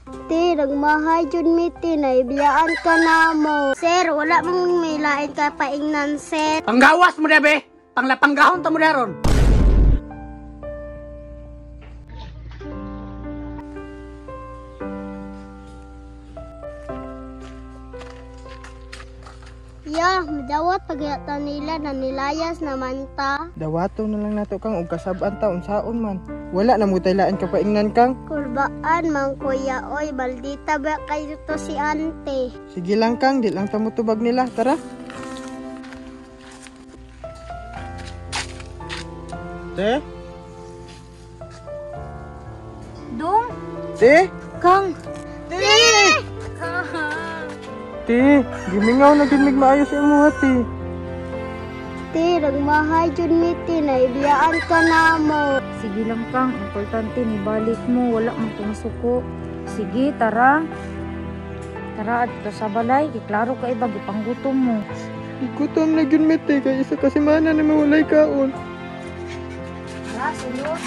Te, nagmahay jud mi te, naibiyaan ka na mo. Sir, wala mong may lain ka paingnan, sir. Panggawas mo be. Panglapanggahon ta mo ron. Ya, madawat pagyata nila na nilayas naman ta. Dawato na lang nato kang og kasab-an ta unsaon man. Wala na mo tay lain ka paingnan kang. Kulbaan man kuya, oy, maldita ba kayo to si ante. Sige lang kang, di lang ta motubag nila. Tara. Te? Dong? Te? Kang? Te! Te, gimingaw na gid mig maayo sa imo te. Te, nagmahay jud mi te, naibiyaan ka na mo. Sige lang kang, importante ni balik mo, wala man kong suko. Sige, tara. Tara adto sa balay, kay klaro ka iba gipanggutom mo. Gutom na gyud mi te, kay isa ka semana na mawalay kaon. Tara, sulod.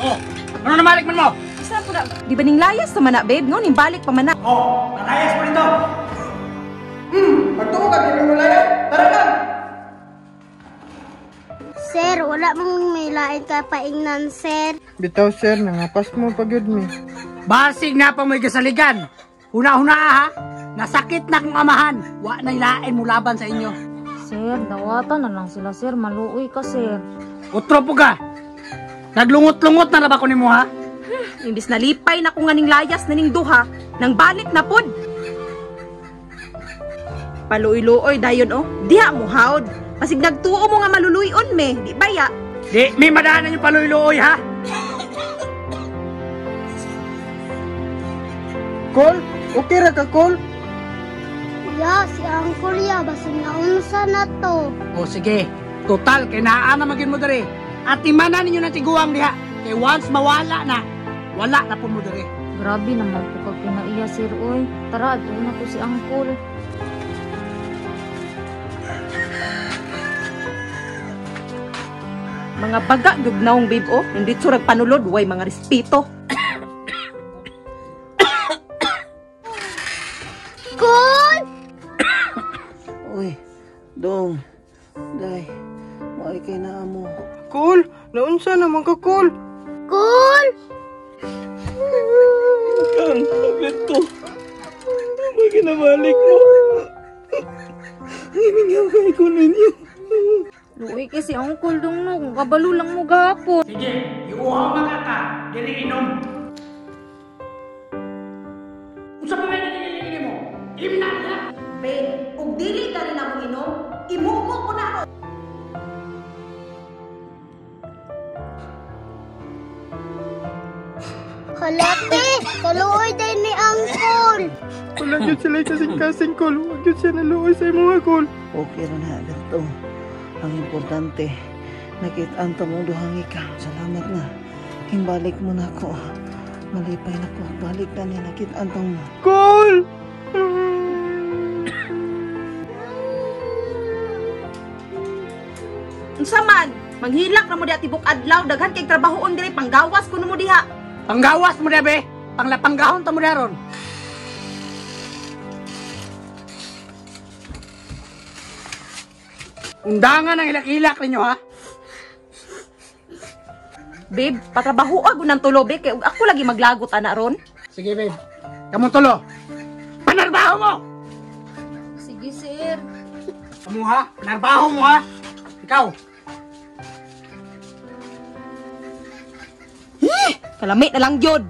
Oh, ano na balik man mo? Isa po na. Di ba ning layas sa mana, babe? No, ning balik pa man na. Oh, nalayas mo nito. Pagtuo ka, di mo layas. Tara lang. Sir, wala mong may lain ka paingnan, sir. Bitaw, sir, nangapas mo pagyud mi. Basig na pa mo'y gasaligan. Huna-huna ha. Nasakit na kong amahan. Wa na ilain mo laban sa inyo. Sir, dawatan na lang sila, sir. Maluoy ka, sir. Utro po ka. Naglungot-lungot na ba ko nimo ha? Imbis nalipay na ko nga ning layas na ning duha, nang balik na pod. Paluoy-luoy dayon oh. Diha mo hawd. Pasig nagtuo mo nga maluluyon me, di ba ya? Di mi madaanan yung paluoy-luoy ha. Kol, okay ra ka Kol? Ya, si Uncle ya basin naunsa na to. O sige, total kay naa na magin mo diri. At imanan ninyo ng tiguang diha. Kay once mawala na, wala na po mo diri. Grabe naman po kag kinaiya, sir, oy. Tara, adto na to si Uncle. Mga baga gugnaong babe oh, hindi surag panulod, way mga respeto. Kol! Uy, dong, day, maay kay naa mo. Kol, naunsa naman ka Kol? Kol! Kang, ito. May ginabalik mo. Himingaw kay ko ninyo. Luoy kay si Uncle dong no, kung kabalo lang mo gahapon. Sige, iuhaw na ka, dili inom. Unsa pa may nililili mo? Imna na! Babe, ug dili ka rin ako inom, imuko ko na ako. Hala te, kaluoy din ni Uncle. Wala gyud sila kasing-kasing Kol. Wag gyud siya naluoy sa imo Kol. Okay ra na, Alberto. Ang importante, nakit-an ta mong duhang ikaw. Salamat na. Himbalik mo na ako. Malipay na ko. Balik na niya, nakit-an ta mo. Kol! Unsa man, manghilak na mo diha tibok adlaw, daghan kay trabahoon diri, panggawas kuno mo diha. Panggawas mo diha be. Panglapanggahon ta mo diha ron. Undangan ang hilak-hilak ninyo ha. Babe, patrabaho ako ng tulo, babe, kay ako lagi maglagot ana ron. Sige, babe. Kamong tulo. Panarbaho mo! Sige, sir. Kamu ha? Panarbaho mo ha? Ikaw. Kalami na lang yun.